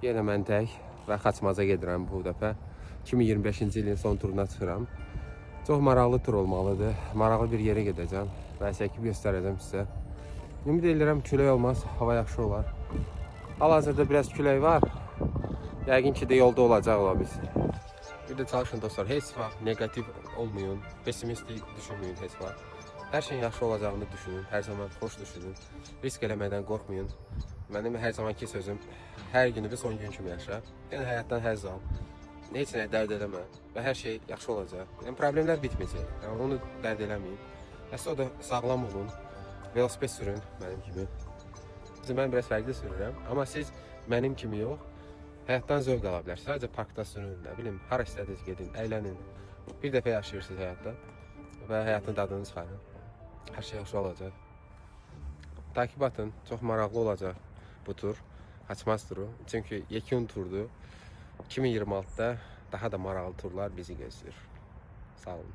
Yenə mən tək və Xaçmaza gedirəm bu dəfə. 2025-ci ilin son turuna çıxıram. Çox maraqlı tur olmalıdır. Maraqlı bir yerə gedəcəm və çəkib göstərəcəm sizə. Ümid edirəm külək olmaz, hava yaxşı olar. Hal-hazırda biraz külək var. Yəqin ki də yolda olacaq biz. Bir də çalışın dostlar, heç vaxt neqativ olmayın, pessimistik düşünməyin heç vaxt. Hər şeyin yaxşı olacağını düşünün, hər zaman xoş düşünün. Risk eləməkdən qorxmayın. Mənim hər zamanki sözüm, hər günü bir son gün kimi yaşa. Yəni həyatdan həzz al. Heç nəyə dərd eləmə və hər şey yaxşı olacaq. Yəni problemlər bitməyəcək. Yəni onu dərd eləməyin. Əsas o da sağlam olun. Velosiped sürün mənim kimi. Düzdür, mən biraz fərqli sürürəm, amma siz mənim kimi yox, həyatdan zövq ala bilərsiniz. Sadəcə parkda sürün, nə bilim, hara istədiniz gedin, əylənin. Bir dəfə yaşayırsınız həyatda və həyatın dadını çıxarın. Hər şey yaxşı olacaq. Takip atın, çox maraqlı olacaq bu tur. Xaçmaz turu. Çünki yekun turdur. 2026-da daha da maraqlı turlar bizi gözləyir. Sağ olun.